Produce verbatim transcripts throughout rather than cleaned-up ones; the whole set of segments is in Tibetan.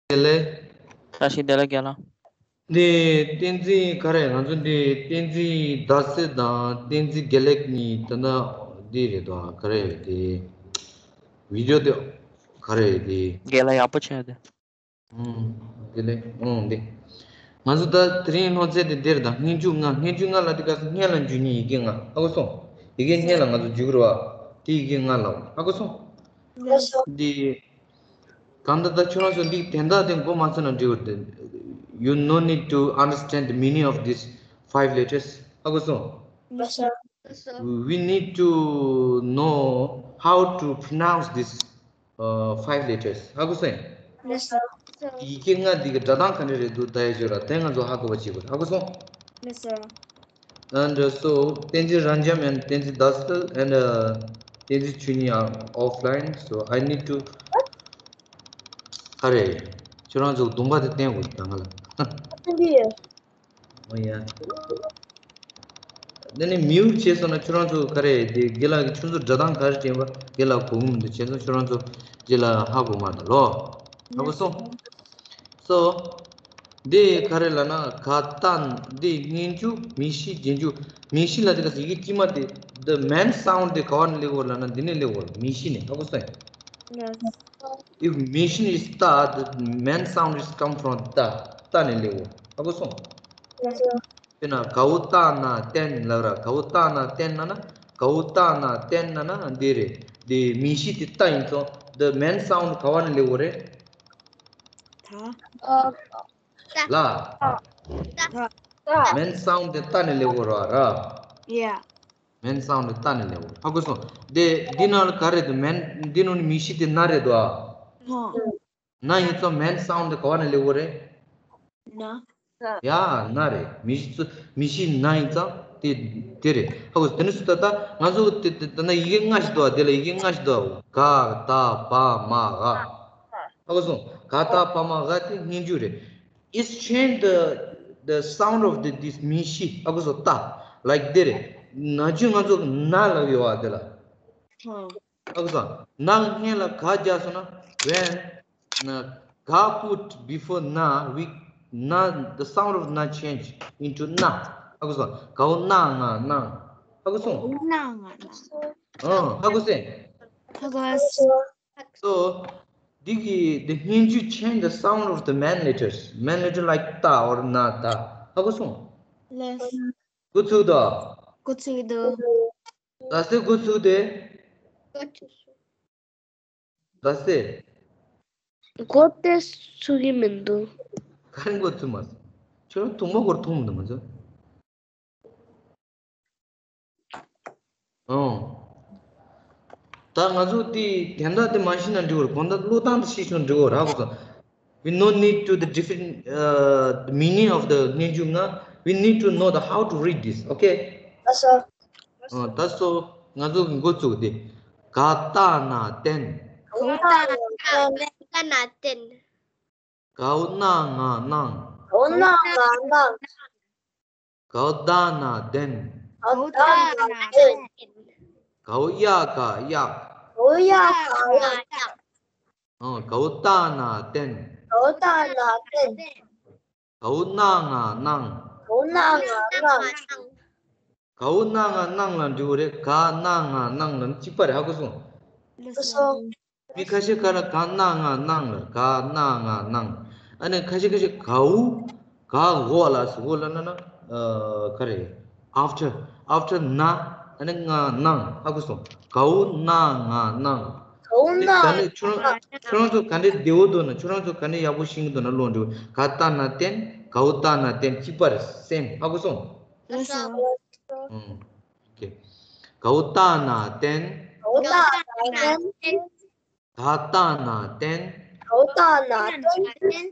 བདེ་ལེགས། བཀྲ་ཤིས་བདེ་ལེགས་རྒན་ལགས། འདི་བསྟན་འཛིན་ག་རེ། ང་ཚོ་འདི་བསྟན་འཛིན་ཟླ་གསལ་དང་བསྟན་འཛིན་དགེ་ལེགས་གཉིས། ད་ལྟ་འདི་རེད་དོ། ག་རེ་འདི་བི་ཌི་ཡོ་དེ་ག་རེ་འདི། རྒན་ལགས་ཡག་པོ་བྱས་ཏེ། ཨུམ། དགེ་ལེགས། ཨུམ། འདི། ང་ཚོ་ད་དེ་རིང་སློབ་ཚན་དེ་འདིར་དང་སྙན་འཇུག་ལྔ། སྙན་འཇུག་ལྔ་ལ་དེ་ག་སེ་སྔོན་ལ་འཇུག་མཁན་ཡི་གེ་ལྔ། ཧ་གོ་སོང་། ཡི་གེ་སྔོན་ལ་ང་ཚོ་འཇུག་རོགས། དེ་ཡི་གེ་ལྔ་ལ། ཧ་གོ་སོང་། འདི། གང་ལྟར་ད་ཁྱོད་རང་ཚོ་འདི་དོན་དག་དེ་མགོ་མ་ཚོས་ན་འགྲིག་གི་རེད། You no need to understand the meaning of these five letters. ཧ་གོ་སོང་། We need to know how to pronounce these uh, five letters. ཧ་གོ་སོང་། ཡི་གེ་ལྔ་འདི་གི་སྒྲ་གདངས་ག་འདྲ་རེད་འདུག་ད་ཡ་ཅོ་ར་དེ་ང་ཚོ་ཧ་གོ་བ་བྱེད་དགོས། ཧ་གོ་སོང་། And uh, so, Tenzin Ranjam and Tenzin Dasal and uh, Tenzin Chuni are offline. So, I need to. ག་རེ། ཁྱོད་རང་ཚོ་གདོང་པ་དེ་བསྟན་དགོས་ད་ང་ལ། ཨོ་ཡ། འདི་ནི་མིའུ་བྱས་སོང་ན་ཁྱོད་རང་ཚོ་ག་རེ། དེ་དགེ་ལགས་ཀྱིས་ཁྱོད་ཚོ་སྒྲ་གདངས་ག་རེ་དྲན་པ་དགེ་ལགས་གོ་གི་མི་འདུག་བྱས་སོང་ཁྱོད་རང་ཚོ་རྗེས་ལ་ཧ་གོ་མ་ད་ལོ། ཧ་གོ་སོང་། སོ། འདི་ག་རེ་ལབ་ན་ག་ད་འདི་སྙན་འཇུག་མི་ཤི་རྗེས་འཇུག་མི་ཤི་ལ་དེ་ག་ཡི་གེ་དཀྱུས་མ་དེ། The main sound དེ་ག་བ་ནས་སླེབས་ཡོད་ལབ་ན་འདི་ནས་སླེབས་ཡོད། མི་ཤི་ནས། ཧ་གོ་སོང་། If mission is ta, the main sound is come from ta. ཏ་ནས་སླེབས་ཡོད། ཧ་གོ་སོང་། དཔེར་ན་གའུ་ཏ་ན་ཏན་ལབ་ར། གའུ་ཏ་ན་ཏན་ན་ན། གའུ་ཏ་ན་ཏན་ན་ན་འདི་རེད། འདི་མི་ཤི་དེ་ཏ་ཡིན་ཙང་། The main sound ག་བ་ནས་སླེབས་ཡོད་རེད། ད། ལ། ད། Main sound དེ་ཏ་ནས་སླེབས་ཡོད་ར། Yeah. Main sound ཏ་ནས་སླེབས་ཡོད། ཧ་གོ་སོང་། དེ་འདི་ནང་ལ་ག་རེ་འདུག main འདི་ནང་ནས་མི་ཤི་དེ་ན་རེད་དོ། ཨ། ཧོ། ན་ཡིན་ཙང་main sound དེ་ག་བ་ནས་སླེབས་ཡོད་རེད། ན། ཡ། ན་རེད། མི་ཤི་ཚུ་མི་ཤི་ན་ཡིན་ཙང་དེ་དེ་རེད། ཧ་གོ་སོང་། དེ་ནས་སུ་ད་ལྟ་ང་ཚོ་དེ་དེ་ད་ན་ཡི་གེ་ལྔ་ཞིག་འདུག་ཨ། དེ་ལ་ཡི་གེ་ལྔ་ཞིག་འདུག་ཨ། ག་ད་བ་མ་ག། ཧ་གོ་སོང་། ག་ད་བ་མ་ག་དེ་སྙན་འཇུག་རེད། It's change the the sound of the this མི་ཤི། ཧ་གོ་སོང་། ད་like དེ་རེད། ན་ཆུང་ང་ཚོ་ན་ལབ་ཡོད་ཨ་དེ་ལ། ཧ་གོ་སོང་། ན་སྔོན་ལ་ག་རྒྱག་སོང་ན། When ན་ག་put before ན we ན the sound of ན change into ན། ཧ་གོ་སོང་། གའུ་ན་ང་ནང་། ཧ་གོ་སོང་། ན་ང་ནང་། ཨང་། ཧ་གོ་སོང་། ཧ་གོ་སོང་། So འདི་གི་the སྙན་འཇུག change the sound of the main letters. Main letter like ཏ་or ན་ད། ཧ་གོ་སོང་། ལགས། འགོ་ཚུགས་དོ། འགོ་ཚུགས་དོ། ཟླ་ཟེར་འགོ་ཚུགས་ཏེ། ཟླ་ཟེར། འགོ་ཏེ་ཚུགས་ཀྱི་མི་འདུག་ག་རེ་འགོ་ཚུགས་མ་སོང་། ཁྱོད་རང་ཐུང་མ་གོར་ཐུང་མི་འདུག་ང་ཚོ། ཨོ། ད་ང་ཚོ་དེ་དོན་དག་དེ་མ་ཤེས་ན་འགྲིག་གོ་རེད། གང་ལྟར་ཀློག་སྟངས་དེ་ཤེས་ཆོག་འགྲིག་གོ་རེད། ཧ་གོ་སོང་། We no need to the different uh, the meaning of the སྙན་འཇུག་ལྔ། We need to know the how to read this. Okay? ཨ་ད་སོ་ང་ཚོ་གི་འགོ་བཙུགས་ཏེ། ག་ཏ་ན་བསྟན། ག་ཏ་ན་བསྟན། གའུ་ན་ང་གནང་། གའུ་ན་ང་གནང་། གའུ་ད་ན་ལྡན། གའུ་ད་ན་ལྡན། གའུ་ཡ་ག་གཡག་གའུ་ཡ་ག་གཡག་ཨང་། གའུ་ད་ན་བསྟན། གའུ་ད་ན་བསྟན། གའུ་ན་ང་གནང་། གའུ་ན་ང་གནང་། གའུ་ན་ང་གནང་ལ་འགྲིག་གི་རེད། ག་ན་ང་གནང་ལ་ནི་གཅིག་པ་རེད། ཧ་གོ་སོང་། ལགས་སོ། མི་ཁ་ཤས་ཁ་ལ་ག་ན་ང་གནང་ལ། ག་ན་ང་གནང་། ཨ་ནི་ཁ་ཤས་ཁ་ཤས་གའུ་ག་གོ་ལ་སུ་གོ་ལ་ན་ན་ཨ་ག་རེ། after after ན་ཨ་ནི་ང་གནང་། ཧ་གོ་སོང་། གའུ་ན་ང་གནང་། གའུ་ན་ང་གནང་། ཁྱོད་རང་ཁྱོད་རང་ཚོ་ག་འདྲས་བདེ་བོ་འདུག་ན། ཁྱོད་རང་ཚོ་ག་འདྲས་ཡག་པོ་ཤེས་ཀྱི་འདུག་ན་ལོ་འགྲོ། ག་ཏ་ན་བསྟན། གའུ་ད་ན་བསྟན། གཅིག་པ་རེད། སེམས། ཧ་གོ་སོང་། ལགས་སོ། ཨུམ། ཨོ་ཁེ། གའུ་ཏ་ན་བསྟན། གའུ་ཏ་ན་བསྟན། ག་ཏ་ན་བསྟན། གའུ་ཏ་ན་བསྟན།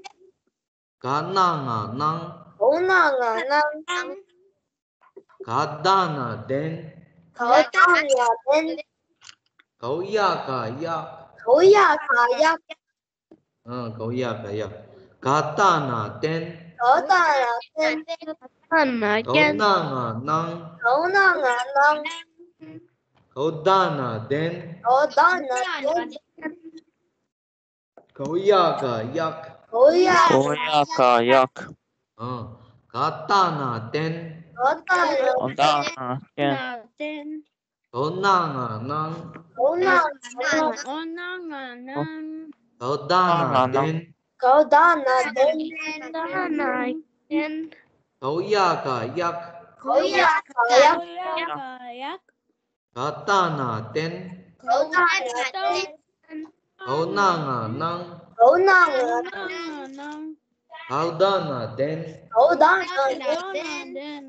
ག་ན་ང་གནང་། གའུ་ན་ང་གནང་། གའུ་ད་ན་ལྡན། གའུ་ད་ན་ལྡན། གའུ་ཡ་ག་གཡག་གའུ་ཡ་ག་གཡག་ཨ། གའུ་ཡ་ག་གཡག་ག་ཏ་ན་བསྟན། གའུ་ཏ་ན་བསྟན། གའུ་ན་ང་གནང་། གའུ་ན་ང་གནང་། གའུ་ད་ན་ལྡན། གའུ་ད་ན་ལྡན། གའུ་ཡ་ག་གཡག་གའོ་ཡ་ག་ཡག། ཨ། ག་ད་ན་བསྟན། གའོ་ད་ན་བསྟན། གའོ་ན་ང་སྣང་། གའོ་ན་ང་སྣང་། གའོ་ད་ན་བསྟན། གའོ་ད་ན་བསྟན། གའོ་ཡ་ག་ཡག། གའོ་ཡ་ག་ཡག། ག་ད་ན་བསྟན། གའོ་ད་ན་བསྟན། གའོ་ན་ང་སྣང་། གའོ་ན་ང་སྣང་། གའོ་ད་ན་བསྟན། གའོ་ད་ན་བསྟན།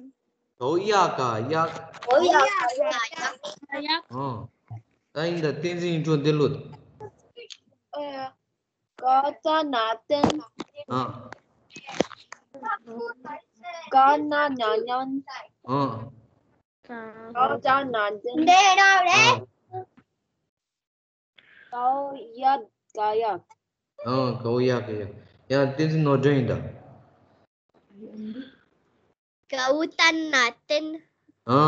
གའོ་ཡ་ག་ཡག། གའོ་ཡ་ག་ཡག། ཨ། ད་ཡིན་ད་བསྟན་འཛིན་ཡིན་འགྲོ་འདི་ལོ། གའོ་ད་ན་བསྟན། ཨ། གའོ་ན་ང་སྣང་། ཨ། གའོ་ད་ན་བསྟན། ཨ། གའོ་ཡ་ག་ཡག། ཨ། གའོ་ཡ་ག་ཡག། ཡང་བསྟན་འཛིན་ནོར་སྒྲོན་ཡིན་ད། གའོ་ད་ན་བསྟན། ཨ།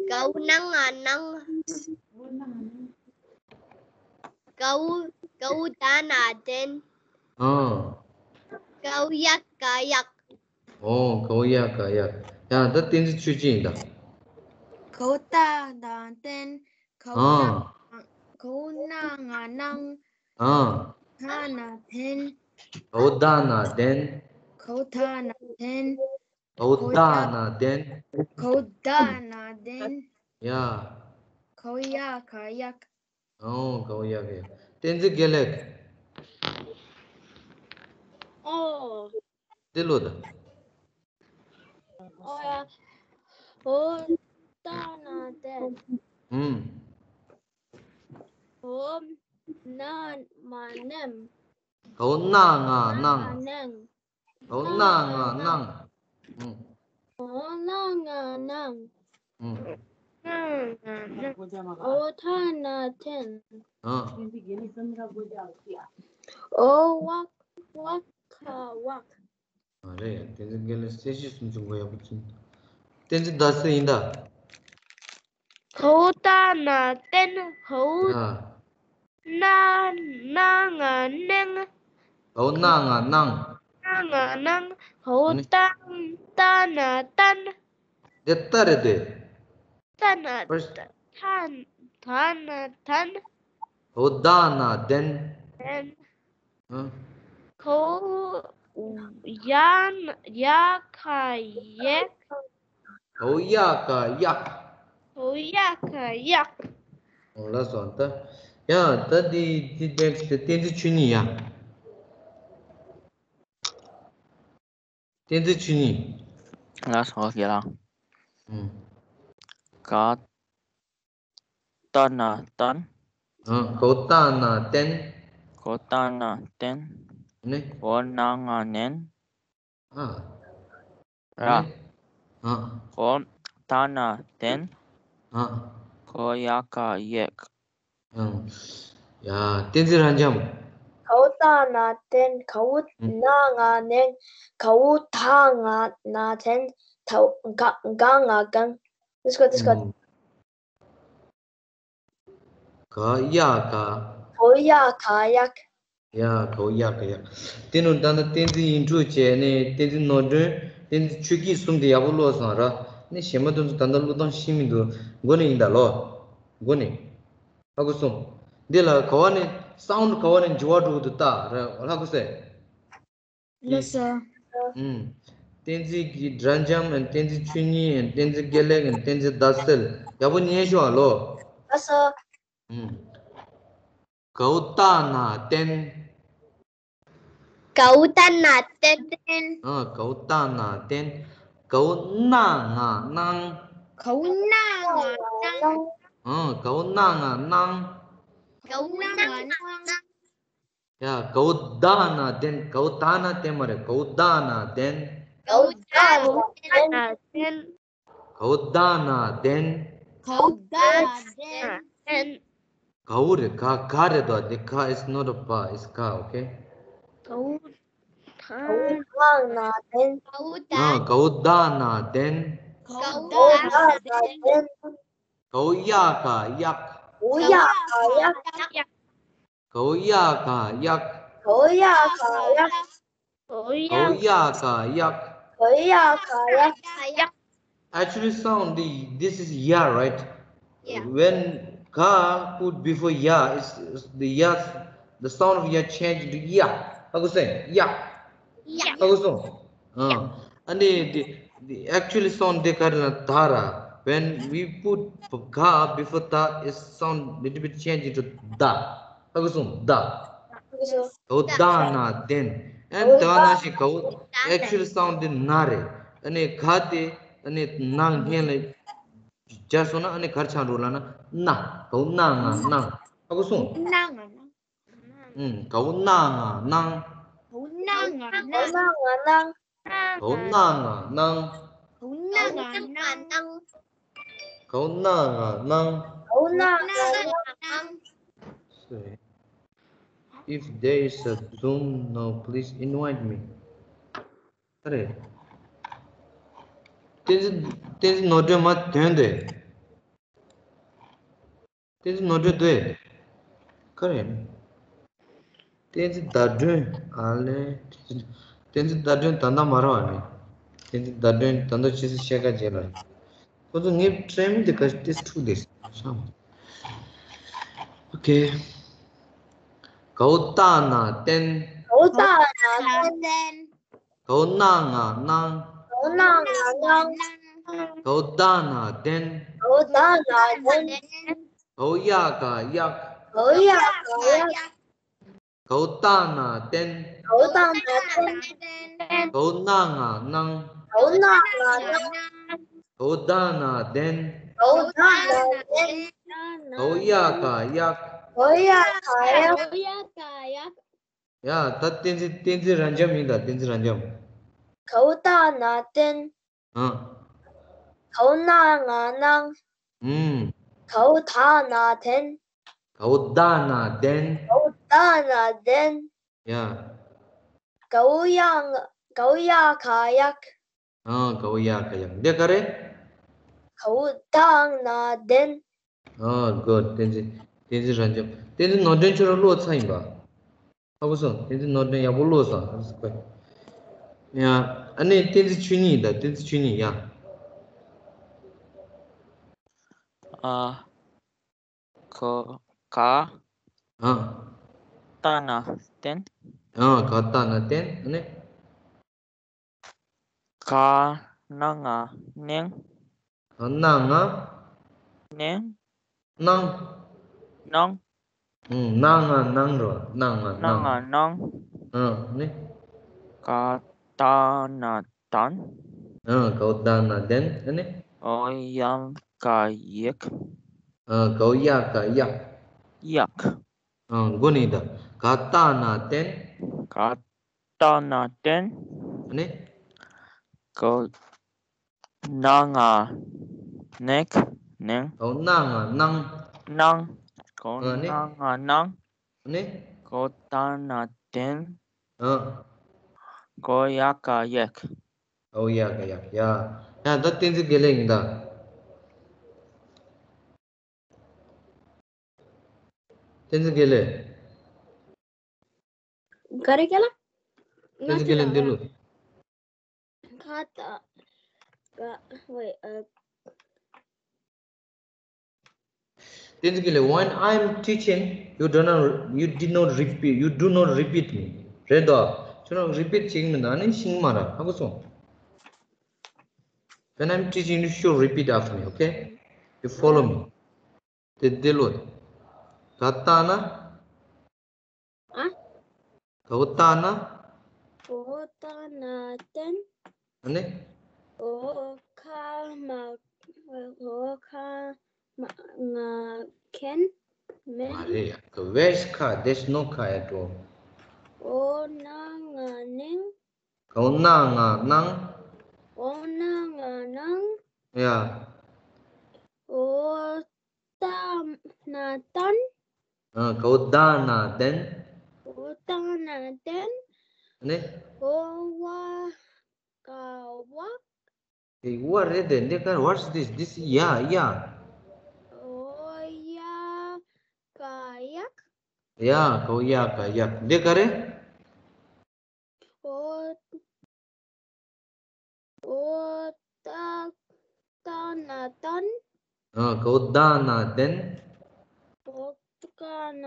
གའོ་ན་ང་སྣང་། གའོ་གའོ་ད་ན་བསྟན། ཨ། གའོ་ཡ་ག་ཡག། ཨོ། གའོ་ཡ་ག་ཡག། ཡང་ད་བསྟན་འཛིན་ཆོས་སྐྱིད་ཡིན་ད། གའོ་ད་ན་བསྟན། གའོ་ཨ། ད་གའོ་ན་ང་སྣང་། ཨ། ད་ན་བསྟན། གའོ་ད་ན་བསྟན། གའོ་ད་ན་བསྟན། གའོ་ད་ན་བསྟན། གའོ་ད་ན་བསྟན། ཡ། གའོ་ཡ་ག་ཡག། ཨོ། གའོ་ཡ་ག་ཡག། བསྟན་འཛིན་དགེ་ལེགས། ཨོ། འདི་ལོ་ད། ཨོ་ཡ། གའོ་ད་ན་བསྟན། ཨུམ། གའོ་ན་ང་སྣང་། གའོ་ན་ང་སྣང་། གའོ་ན་ང་སྣང་། ཨུམ། གའོ་ན་ང་སྣང་། ཨུམ། གའོ་ད་ན་བསྟན། ཨ། གའོ་ཡ་ག་ཡག། ཨ་རེ། བསྟན་འཛིན་དགེ་ལེགས་གསལ་བྱེད་སུམ་ཅུ་མགོ་ཡག་པོ་ཅིག། བསྟན་འཛིན་ཟླ་གསལ་ཡིན་ད། གའོ་ད་ན་བསྟན། གའོ་ཡ། ན་ན་ང་སྣང་། གའོ་ན་ང་སྣང་། ན་ང་སྣང་། གའོ་ད་ད་ན་བསྟན། འདི་ད་རེད་དེ། ད་ན་ད་ན་བསྟན། གའོ་ད་ན་བསྟན། བསྟན། ཨ། གའོ་ཡ་ན་ཡ་ག་ཡག། གའོ་ཡ་ག་ཡག། གའོ་ཡ་ག་ཡག། ལགས་སོ། ད་ཡ་ད་འདི་འདི་བསྟན་བསྟན་འཛིན་ཆོས་ཉིད་ཡ། བསྟན་འཛིན་ཆོས་ཉིད། ལགས་སོ། ཡ་ལགས། ཨུམ། ག་ད་ན་བསྟན། ཨ། གའོ་ད་ན་བསྟན། གའོ་ད་ན་བསྟན། ནི། གའོ་ན་ང་སྣང་། ཨ། ར། ནི། ཨ། གའོ་ད་ན་བསྟན། ཨ། གའོ་ཡ་ག་ཡག། ཨ། ཡ། བསྟན་འཛིན་རབ་འབྱམས། གའོ་ད་ན་བསྟན། གའོ་ན་ང་སྣང་། གའོ་ད་ན་བསྟན། གའོ་ག་ང་སྣང་། ལགས་སོ། ལགས་སོ། ཨུམ། གའོ་ཡ་ག། གའོ་ཡ་ག་ཡག། ཡ། གའོ་ཡ་ག་ཡག། དེ་ནས་ད་ལྟ་བསྟན་འཛིན་ཡིད་འཕྲོག་བྱས་ནས་བསྟན་འཛིན་ནོར་སྒྲོན། བསྟན་འཛིན་ཆོས་སྐྱིད་གསུམ་དེ་ཡག་པོ་ཀློག་སོང་ར། ནི་གཞན་པ་དེ་ཚོ་ད་ལྟ་ཀློག་སྟངས་ཤེས་མི་འདུག། མགོ་ནས་ཡིན་ད་ལོ། མགོ་ནས། ཧ་གོ་སོང་། འདི་ལ་ག་བ་ནས་སའུན་ཌི་ག་བ་ནས་འགྱུར་བ་འགྲོ་གི་འདུག་ལྟ་ར། ཧ་གོ་སོང་། ལགས་སོ། ཨུམ། བསྟན་འཛིན་གྱི་སྒྲ་འཇམ་ཨན། བསྟན་འཛིན་ཆོས་ཉིད་ཨན། བསྟན་འཛིན་དགེ་ལེགས་ཨན། བསྟན་འཛིན་ཟླ་གསལ། ཡག་པོ་ཉན་ཤོག་ཨ་ལོ། ལགས་སོ། ཨུམ། གའུ་ཏ་ན་བསྟན། གའུ་ཏ་ན་བསྟན། ཨ། གའུ་ཏ་ན་བསྟན། གའུ་ན་ང་སྣང་། གའུ་ན་ང་སྣང་། ཨ། གའུ་ན་ང་སྣང་། གའུ་ན་ང་སྣང་། ཡ། གའུ་ད་ན་བསྟན། གའུ་ད་ན་བསྟན་མ་རེད། གའུ་ད་ན་བསྟན། གའུ་ད་ན་བསྟན། གའུ་ད་ན་བསྟན། གའུ་ད་ན་བསྟན། གའུ་རེད། ག་ག་རེད་དོ། འདི་ག is not a pa, it's ག, okay? གའུ་ད་ན་བསྟན། ཨ། གའུ་ད་ན་བསྟན། གའུ་ད་ན་བསྟན། གའུ་ཡ་ག་ཡག། གའུ་ཡ་ག་ཡག། གའུ་ཡ་ག་ཡག། གའོ་ཡ་ག་ཡག་གའོ་ཡ་ག་ཡག་གའོ་ཡ་ག་ཡག Actually, sound the this is ya, right? Yeah. When ga put before ya, is is the ya, the sound of ya change to ya. How could say ya? Yeah. How could so? Uh, and the, the, the actually sound de karna dara. When we put ga before ta, it sound little bit change into da. How could so? Da. གའོ་ད་ན་དན། ཨན་ད་ན་ཞིག་གའོ་actually sound དེ་ན་རེད། ཨ་ནི་ག་དེ་ཨ་ནི་ན་སྔན་ལ་སྦྱར་སོང་ན་ཨ་ནི་གར་ཆགས་འགྲོ་ལ་ན་ན། གའོ་ན་ང་ནང་། ཧ་གོ་སོང་། ན་ང་ནང་། ཨུམ། གའོ་ན་ང་ནང་། གའོ་ན་ང་ནང་། གའོ་ན་ང་ནང་། གའོ་ན་ང་ནང་། གའོ་ན་ང་ནང་། གའོ་ན་ང་ནང་། Sorry. If there is a Zoom now, please invite me. ཨ་རེ། བསྟན་འཛིན་བསྟན་འཛིན་ནོར་སྒྲོན་མ་དོན་དེ། བསྟན་འཛིན་ནོར་སྒྲོན་དེ། ག་རེ། བསྟན་འཛིན་ཟླ་སྒྲོན་ཨ་ལེ། བསྟན་འཛིན་ཟླ་སྒྲོན་ད་ལྟ་མ་རེད་བ་ནི། བསྟན་འཛིན་ཟླ་སྒྲོན་ད་ལྟ་ཕྱི་སེ་ཤེས་ཀ་རྗེས་ལ། ཁོ་ཚོ་ངའི་ཕྲན་མི་འདི་ག་ཏིས་ཐུག་དེ་ཤང་། ཨོ་ཁེ། གའོ་ད་ན་བསྟན། གའོ་ད་ན་བསྟན། གའོ་ན་ང་ནང་། གའོ་ན་ང་ནང་། གའོ་ད་ན་བསྟན། གའོ་ད་ན་བསྟན། གའོ་ཡ་ག་ཡག་གའོ་ཡ་ག་ཡག་གའོ་ད་ན་བསྟན། གའོ་ད་ན་བསྟན། གའོ་ན་ང་ནང་། གའོ་ན་ང་ནང་། གའོ་ད་ན་བསྟན། གའོ་ད་ན་བསྟན། གའོ་ཡ་ག་ཡག་གའོ་ཡ་ག་ཡག་གའོ་ཡ་ག་ཡག་ཡ། ད་བསྟན་འཛིན་བསྟན་འཛིན་རབ་འབྱམས་ཡིན་ད། བསྟན་འཛིན་རབ་འབྱམས། གའོ་ད་ན་བསྟན། ཨ། གའོ་ན་ང་ནང་། ཨུམ། གའོ་ད་ན་བསྟན། གའོ་ད་ན་བསྟན། གའོ་ད་ན་བསྟན། ཡ། གའོ་ཡ་ང་གའོ་ཡ་ག་ཡག་ཨ། གའོ་ཡ་ག་ཡག་འདི་ག་རེ། གའོ་ད་ན་བསྟན། ཨ། good. བསྟན་འཛིན་བསྟན་འཛིན་རབ་འབྱམས། བསྟན་འཛིན་ནོར་སྒྲོན་ཁྱོད་རང་བློ་ཚ་ཡིན་པ། ཧ་གོ་སོང་། བསྟན་འཛིན་ནོར་སྒྲོན་ཡག་པོ་བློ་བཟང་། ཡ། ཨ་ནི་བསྟན་འཛིན་ཆོས་ཉིད་དང་། བསྟན་འཛིན་ཆོས་ཉིད་ཡ། ཨ། ག་ག་ཨ། ད་ན་བསྟན། ཨ། ག་ད་ན་བསྟན། ཨ་ནི། ག་ན་ང་ནང་། ག་ན་ང་། ནང་། ནང་། ནང་། ཨུམ། ན་ང་ནང་རོ། ན་ང་ནང་། ན་ང་ནང་། ཨ་ནི། གའོ་ད་ན་བསྟན། ཨ། གའོ་ད་ན་བསྟན། ཨ་ནི། གའོ་ཡ་ག་ཡག་ཨ། གའོ་ཡ་ག་ཡག་ཡག་ཨ། མགོ་ནི་ད། ག་ད་ན་བསྟན། ག་ད་ན་བསྟན། ཨ་ནི། གའོ་ན་ང་ནག་ནང་། གའོ་ན་ང་ནང་། ནང་། གའོ་ཨ་ནི། ན་ང་ནང་། ཨ་ནི། གའོ་ད་ན་བསྟན། ཨ། གའོ་ཡ་ག་ཡག་གའོ་ཡ་ག་ཡག་ཡ། ཡ་ད་བསྟན་འཛིན་དགེ་ལེགས་ཡིན་ད། བསྟན་འཛིན་དགེ་ལེགས། ག་རེ་སྐད་ལ། བསྟན་འཛིན་དགེ་ལེགས་འདི་ལོ། ཁ་ད། ག་ཝེ་ཨ། བསྟན་འཛིན་དགེ་ལེགས། When I am teaching, you do not, you did not repeat, you do not repeat me. རེད་དོ། ཁྱོད་རང་repeat བྱེད་ཀྱི་མིན་ད་ནི་ཤིང་མ་ར་ཧ་གོ་སོང་། When I am teaching, you should repeat after me, okay? You follow me. དེ་དེ་ལོ། ག་ད་ན། ཨ། གའོ་ད་ན། གའོ་ད་ན་བསྟན། ཨ་ནི། གའོ་ཁ་མ། གའོ་ཁ་མ་ང་མཁན་མེད། མ་རེད་ཡ། ག་where's ཁ། There's no ཁ at all. གའོ་ན་ང་ནང་། གའོ་ན་ང་ནང་། གའོ་ན་ང་ནང་། ཡ། གའོ་ད་ན་བསྟན། ཨ། གའོ་ད་ན་བསྟན། གའོ་ད་ན་བསྟན། ཨ་ནི། གའོ་ཡ་ག་ཡག་ཨེ། what རེད་དེ། འདི་ག་རེ། What's this? This ཡ་ཡ། གའོ་ཡ་ག་ཡག་ཡ། གའོ་ཡ་ག་ཡག་འདི་ག་རེ། ན་ཏན། ཨ། གའོ་ད་ན་ཏན། གའོ་ད་ན་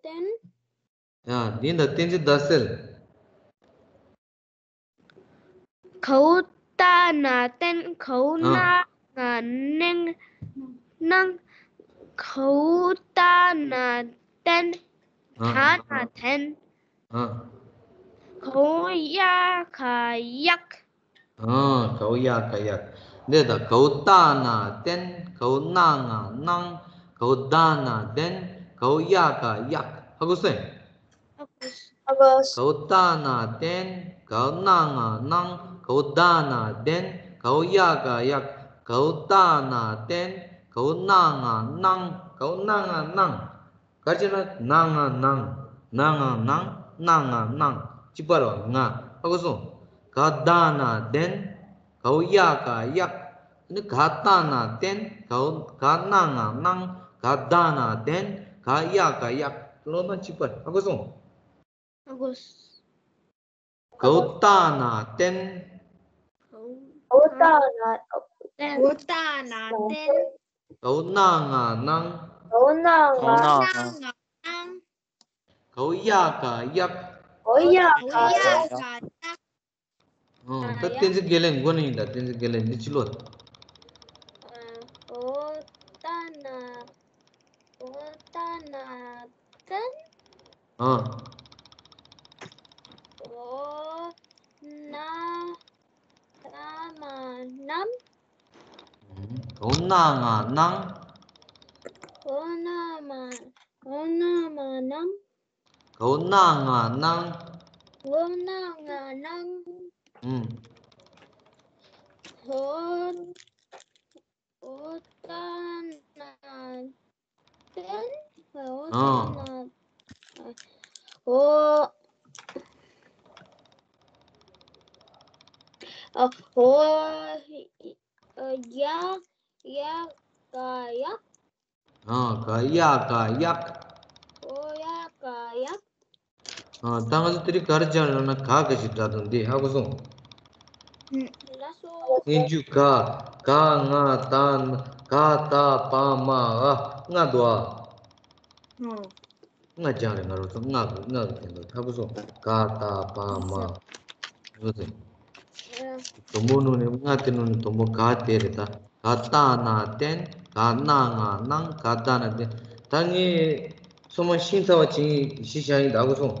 ཏན། ཡ། འདི་འདྲ་བསྟན་འཛིན་ཟླ་གསལ། གའོ་ད་ན་ཏན། གའོ་ན་ང་ནང་། གའོ་ད་ན་ཏན། ད་ན་ཏན། གའོ་ཡ་ག་ཡག། ཨ། གའོ་ཡ་ག་ཡག། འདི་ད་གའོ་ད་ན་ཏན། གའོ་ན་ང་ནང་། གའོ་ད་ན་ཏན། གའོ་ཡ་ག་ཡག། ཧ་གོ་སོང་། ཧ་གོ་སོང་། གའོ་ད་ན་ཏན། གའོ་ན་ང་ནང་། གའོ་ད་ན་ཏན། གའོ་ཡ་ག་ཡག། གའོ་ད་ན་ཏན། གའོ་ན་ང་ནང་། གའོ་ན་ང་ནང་། ག་ཅི་ན་ན་ང་ནང་། ན་ང་ནང་། ན་ང་ནང་། གཅིག་པ་རེད་པ། ང་། ཧ་གོ་སོང་། ག་ད་ན་ཏན། གའོ་ཡ་ག་ཡག། ནི་ག་ད་ན་ཏན། གའོ་ག་ན་ང་ནང་། ག་ད་ན་ཏན། ག་ཡ་ག་ཡག། ཀློག་ན་གཅིག་པ་རེད། ཧ་གོ་སོང་། ཧ་གོ་སོང་། གའོ་ད་ན་ཏན། གའོ་ད་ན་ཏན། གའོ་ད་ན་ཏན། གའོ་ན་ང་ནང་། གའོ་ན་ང་ནང་། གའོ་ཡ་ག་ཡག། གའོ་ཡ་ག་ཡག། ཨང་། ད་བསྟན་འཛིན་དགེ་ལེགས་མགོ་ནས་ཡིན་ད། བསྟན་འཛིན་དགེ་ལེགས་འདི་ཕྱི་ལོགས། གའོ་ད་ན། གའོ་ད་ན་ཏན། ཨང་། གའོ་ན་ང་ནང་། གའོ་ན་ང་ནང་། གའོ་ན་མ། གའོ་ན་མ་ནང་། གའོ་ན་ང་ནང་། གའོ་ན་ང་ནང་། ཨང་། གའོ། གའོ་ད་ན་ཏན། གའོ་ད་ན། གའོ། ཨ། གའོ་ཡ་ག་ཡག། ཨ། ག་ཡ་ག་ཡག། གའོ་ཡ་ག་ཡག། ཨ། ད་ང་ཚོ་དེ་རིང་ག་རེ་སྦྱངས་ཡོད་ན། ག་ག་ཞིག་སྒྲ་དོན་འདི་ཧ་གོ་སོང་། ལགས་སོ། སྙན་བརྒྱུད་ག། ག་ང་ད་ན། ག་ད་པ་མ་འ། ལྔ་འདུག་ཨ། ལྔ་སྦྱངས་རེད། ང་རང་ཚོ་ལྔ་གི་ལྔ་གི་དོན་དག་ཧ་གོ་སོང་། ག་ད་པ་མ། ཡོད་ཚེ། དུམ་བུ་ནང་ནས་ལྔ་དེ་ནང་ནས་དུམ་བུ་ག་དེ་རེད་ད། ག་ད་ན་ཏན། ག་ན་ང་ནང་། ག་ད་ན་ཏན། ད་ངས་ཚང་མ་ཤེས་ཚར་བ་ཅིག་གཞི་བཞག་ཡིན་ད། ཧ་གོ་སོང་།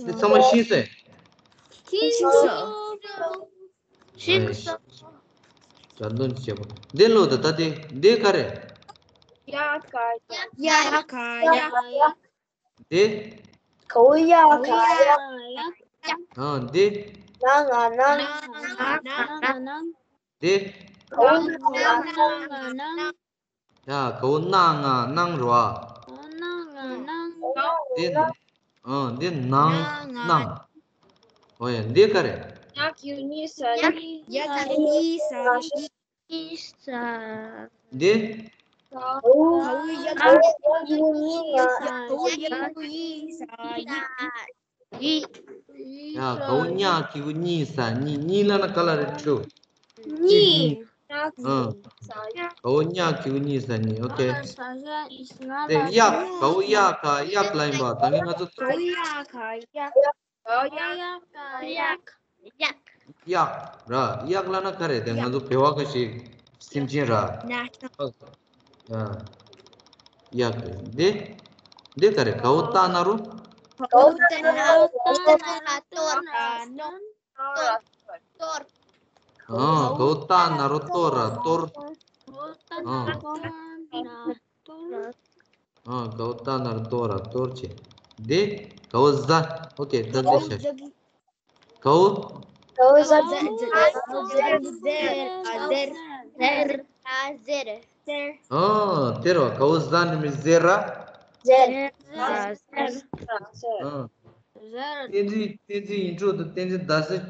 འདི་ཚང་མ་ཤེས་སོང་། ཤེས་སོང་། ཤེས་སོང་། སྒྲ་དོན་བྱེད་པ་འདི་ལོ་ད། ད་དེ་འདི་ག་རེ། ཡ་ག་ཡག། ཡ་ག་ཡག། འདི། གའོ་ཡ་ག་ཡག། ཨ། འདི། ན་ང་ནང་། ན་ང་ནང་། འདི། གའོ་ན་ང་ནང་། ཡ། གའོ་ན་ང་ནང་རེད་པ། གའོ་ན་ང་ནང་། འདི། ཨ། འདི་ནང་། ནང་། ནང་། ཨོ་ཡ། འདི་ག་རེ། ཡ་གི་གུ་གཉིས་ས་གཉིས། ཡ་གི་གུ་གཉིས་ས་གཉིས། གཉིས་ས། འདི། གའོ་ཡ་གི་གུ་གཉིས་ས་གཉིས། གའོ་ཡ་གི་གུ་གཉིས་ས་གཉིས། ཡ། གའོ་ཉ་གི་གུ་གཉིས་ས་གཉིས། གཉིས་ལབ་ན་ག་ལ་རེད། གཅིག་གཉིས། གཉིས། ཨ། གའོ་ཉ་གི་གུ་གཉིས་ས་གཉིས། ཨོ་ཁེ། དེ་གཡག། གའོ་ཡ་ག་གཡག་ལབ་ཡིན་པ། ད་ངས་ང་ཚོ། གའོ་ཡ་ག་གཡག། གའོ་ཡ་ག་གཡག། གཡག་ར། གཡག་ལབ་ན་ག་རེ། དེ་ང་ཚོ་བོད་པ་ག་ཞིག་སེམས་ཅན་ར། ན། ཨ། གཡག་རེད། འདི། འདི་ག་རེ། གའོ་ཏ་ན་རོ། གའོ་ཏ་ན་རོ། གའོ་ཏ་ན་རོ། གཏོར་ར། གཏོར། གཏོར། ཨ། གའོ་ཏ་ན་རོ། གཏོར་ར། གཏོར། གའོ་ཏ་ན་རོ། གཏོར་ར། གཏོར། ཨ། གའོ་ཏ་ན་རོ། གཏོར་ར། གཏོར་བྱེད། འདི་གའོ་ཟ། ཨོ་ཁེ། ད་འདི་བྱ། གའོ། གའོ་ཟ། ཟ། ཟ། ཟ། ཟེར། ཟེར། ཟེར། ཟེར། ཨ། དེ་རེད་པ། གའོ་ཟ་ནི་མི་ཟེར་ར། ཟེར། ཟེར། ཟེར། ཨ། ཟེར། བསྟན་འཛིན། བསྟན་འཛིན་ཡིན་གྲོགས་དང་བསྟན་འཛིན་ཟླ་གསལ་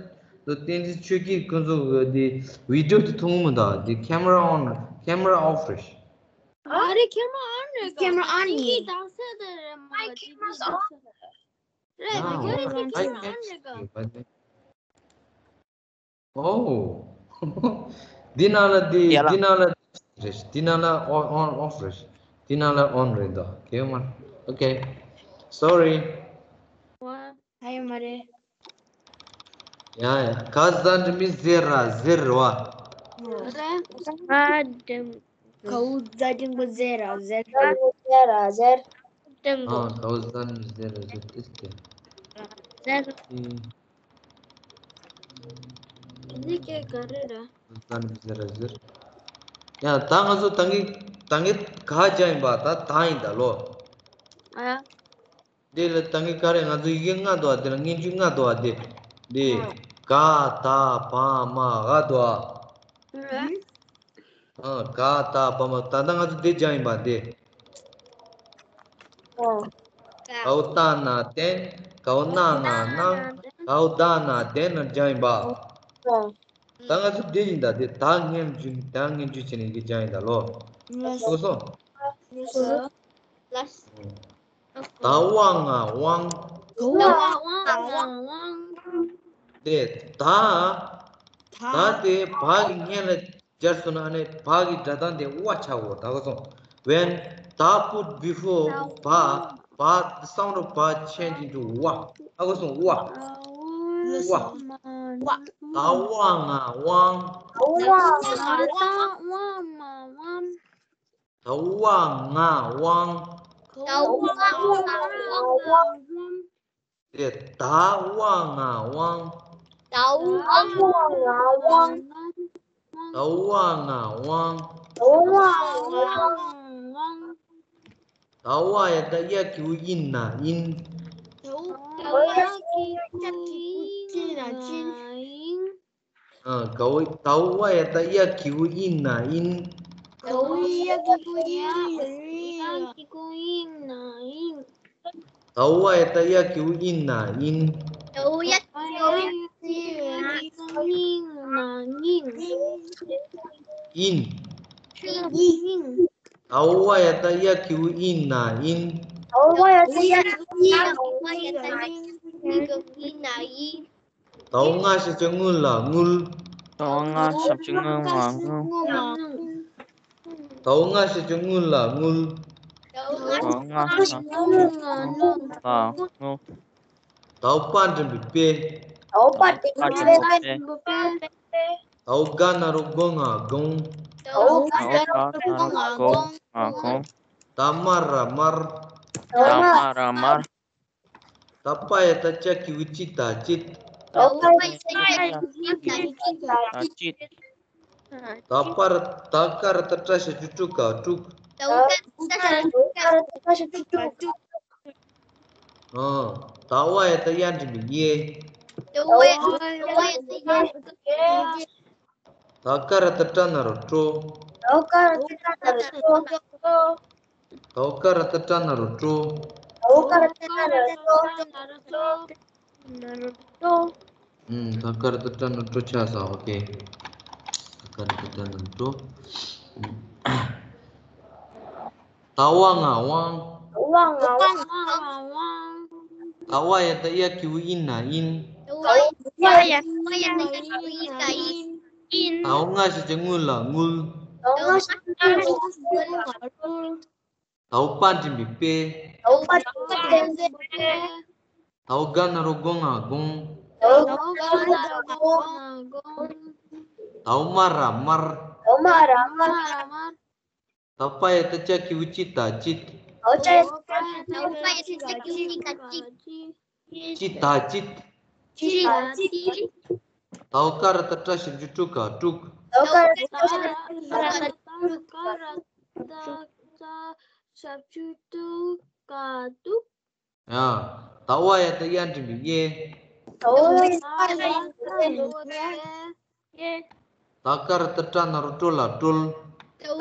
དང་བསྟན་འཛིན་ཆོས་སྐྱིད་ཁོང་ཚོ་གི་དེ་བི་ཌི་ཡོ་དེ་མཐོང་གི་མི་འདུག་དེ་camera on། Camera off རེད། ཨ་རེད། camera on རེད། camera on ཡིན། ཟླ་གསལ་དེ་རེད། མ། my camera's on རེད། ཨ། ཡོད་རེད། དེ་camera on རེད་ག་ཨོ། འདི་ནང་ལ་འདི། ཡ་ལ། འདི་ནང་ལ་རེད། འདི་ནང་ལ་on on off རེད། འདི་ནང་ལ་on རེད་འདུག okay མ། okay sorry། ཨ་ཡོད་མ་རེད། ཡ་ཡ། ག་ཟ་འགྲིམ་པའི་ཟེར་ར་ཟེར་ར་བ། ཟ་འགྲིམ། གའུ་ཟ་འགྲིམ་པའི་ཟེར་ར་ཟེར། ཟེར་ར་ཟེར། འགྲིམ་པོ། ཨ་གའུ་ཟ་འགྲིམ་པའི་ཟེར་ར་ཟེར། ཏིས་ཏེ། ཟེར། ཨེ། འདི་སྐད་ག་རེ་ར། ཟ་འགྲིམ་པའི་ཟེར་ར་ཟེར། ཡ་ད་ང་ཚོ་ད་གིན་ད་གིན་ག་ཅག་ཡིན་པ། ད་ད་ཡིན་ད་ལོ། ཨ། འདི་ལ་ད་གིན་ག་རེ། ང་ཚོ་ཡི་གེ་ལྔ་འདུག་པ། འདི་ལ་སྙན་བརྒྱུད་ལྔ་འདུག་པ། འདི་འདི་ཨ། ག་ད་བ་མ་ག་འདུག་པ། ཨ། ཨ་ག་ད་བ་མ། ད་ལྟ་ང་ཚོ་འདི་སྦྱངས་ཡིན་པ་འདི། ཨ། གའུ་ཏ་ན་བསྟན། གའུ་ན་ང་གནང་། གའུ་ད་ན་བསྟན་ན་སྦྱངས་ཡིན་པ། ཨ། ད་ང་ཚོ་འདི་ཡིན་ད། འདི་ད་སྙན་བརྒྱུད། ད་སྙན་བརྒྱུད་བྱས་ནས་ཡི་གེ་སྦྱངས་ཡིན་ད་ལོ། ལགས་སོ། ལགས་སོ། ལགས་སོ། ད་བ་ང་དབང་། ད་བ་ང་དབང་། དེ་ད། ད་དེ་བ་གི་སྔོན་ལ་སྦྱར་སོང་ན་ཨ་ནི་བ་གི་སྒྲ་གདངས་དེ་ཝ་ཆགས་འོ། ད་ག་སོང་། when ད་put before བ། བ་བསམ་རོ་བ་change into ཝ། ཨ་ག་སོང་། ཝ། ཝ། ཝ། ད་བ་ང་དབང་། ད་བ་ང་དབང་། ད་བ་ང་དབང་། ད་བ་ང་དབང་། དེ་ད་བ་ང་དབང་། ད་བ་ང་དབང་། ད་བ་ང་དབང་། ད་བ་ང་དབང་། ད་བ་ཡ་ད་ཡ་གི་གུ་ཨིན་ན་ཨིན། ད་བ་ཡ་གི་གུ་ཨིན་ན་ཨིན། ཨ། གའུ་ད་བ་ཡ་ད་ཡ་གི་གུ་ཨིན་ན་ཨིན། གའུ་ཡ་གི་གུ་ཨིན་ན་ཨིན། ད་བ་ཡ་ད་ཡ་གི་གུ་ཨིན་ན་ཨིན། ད་བ་ཡ་གི་གུ་ཨིན་ན་ཨིན། ཨིན། ཨིན། ད་བ་ཡ་ད་ཡ་གི་གུ་ཨིན་ན་ཨིན། ད་བ་ཡ་ད་ཡ་གི་གུ་ཨིན་ན་ཨིན། ད་བ་ང་ཞབས་ཀྱུ་ངུ་ལ་ངུལ། ད་བ་ང་ཞབས་ཀྱུ་ངུ་ལ་ངུལ། ད་བ་ང་ཞབས་ཀྱུ་ངུ་ལ་ངུལ། ད་བ་ང་ཞབས་ཀྱུ་ངུ་ལ་ངུལ། ད་བ་པ་འགྲེང་བུ་པའི། ད་བ་པ་འགྲེང་བུ་པའི། ད་བ་ག་ན་རོ་གོ་ང་དགོངས། ད་བ་ག་ན་རོ་གོ་ང་དགོངས། ད་མ་ར་མར། ད་མ་ར་མར། ད་པ་ཡ་ད་ཅ་གི་གུ་ཅི་ད་ཅིད། ད་པ་ཡ་ད་ཅ་གི་གུ་ཅི་ད་ཅིད། ད་པ་ར་ད་ཀ་ར་ད་ཏྲ་ཞབས་ཀྱུ་ཀྲུ་ག་ཀྲུག། ད་པ་ཀ་ར་ད་ཀ་ར་ད་ཏྲ་ཞབས་ཀྱུ་ཀྲུ་ག་ཀྲུག། ཨ། ད་བ་ཡ་ད་ཡ་འགྲེང་བུ་ཡེ། ད་བ་ཡ་ད་ཡ་འགྲེང་བུ་ཡེ། ད་ཀ་ར་ད་ཏྲ་ན་རོ་ཏྲོ། ད་ཀ་ར་ད་ཏྲ་ན་རོ་ཏྲོ། ད་ཀ་ར་ད་ཏྲ་ན་རོ་ཏྲོ། ད་ཀ་ར་ད་ཏྲ་ན་རོ་ཏྲོ། ན་རོ་ཏྲོ། ཨུམ། ད་ཀ་ར་ད་ཏྲ་ན་རོ་ཏྲོ་ཆགས་སོང་། ཨོ་ཀེ། ད་ཀ་ར་ད་ཏྲ་ན་རོ་ཏྲོ། ད་བ་ང་དབང་། ད་བ་ང་དབང་། ད་བ་ཡ་ད་ཡ་གི་གུ་ཨིན་ན་ཨིན། ད་བ་ཡ་ད་ཡ་གི་གུ་ཨིན་ན་ཨིན། ད་བ་ང་ཞབས་ཀྱུ་ངུ་ལ་ངུལ། ད་བ་ང་ཞབས་ཀྱུ་ངུ་ལ་ངུལ། ད་བ་པ་འགྲེང་བུ་པའི། ད་བ་པ་འགྲེང་བུ་པའི། ད་བ་ག་ན་རོ་གོ་ང་དགོངས། ད་བ་ག་ན་རོ་གོ་ང་དགོངས། ད་བ་མ་ར་མར། ད་བ་མ་ར་མར། ད་པ་ཡ་ད་ཅ་གི་གུ་ཅི་ད་ཅིད། ད་པ་ཡ་ད་ཅ་གི་གུ་ཅི་ད་ཅིད། ཅི་ད་ཅིད། ཅི་ད་ཅིད། ད་བ་ཀ་ར་ད་ཏྲ་ཞབས་ཀྱུ་ཀྲུ་ག་ཀྲུག། ད་བ་ཀ་ར་ད་ཏྲ་ཞབས་ཀྱུ་ཀྲུ་ག་ཀྲུག། ད་བ་ཀ་ར་ད་ཏྲ་ཞབས་ཀྱུ་ཀྲུ་ག་ཀྲུག། ཡ། ད་བ་ཡ་ད་ཡ་འགྲེང་བུ་ཡེ། ད་བ་ཡ་ད་ཡ་འགྲེང་བུ་ཡེ། ད་ཀ་ར་ད་ཏྲ་ན་རོ་ཏྲོ་ལ་ཏྲོལ། ད་བ་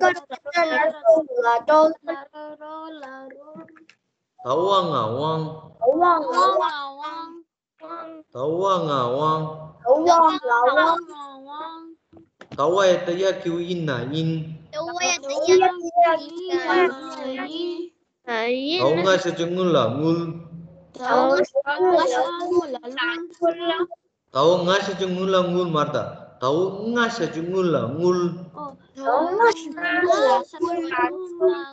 ཀ་ར་ད་ཏྲ་ན་རོ་ཏྲོ་ལ་ཏྲོལ། ད་བ་ང་དབང་། ད་བ་ང་དབང་། ད་བ་ང་དབང་། ད་བ་ང་དབང་། ད་བ་ཡ་ད་ཡ་གི་གུ་ཨིན་ན་ཨིན། ད་བ་ཡ་ད་ཡ་གི་གུ་ཨིན་ན་ཨིན། ད་བ་ང་ཞབས་ཀྱུ་ངུ་ལ་ངུལ། ད་བ་ང་ཞབས་ཀྱུ་ངུ་ལ་ངུལ། ད་བ་ང་ཞབས་ཀྱུ་ངུ་ལ་ངུལ་མ་རེད་ད། དའོ་ང་ཞབས་ཀྱུ་ངུ་ལ་དངུལ། ཨོ། དའོ་ང་ཞབས་ཀྱུ་ངུ་ལ་དངུལ་ལ་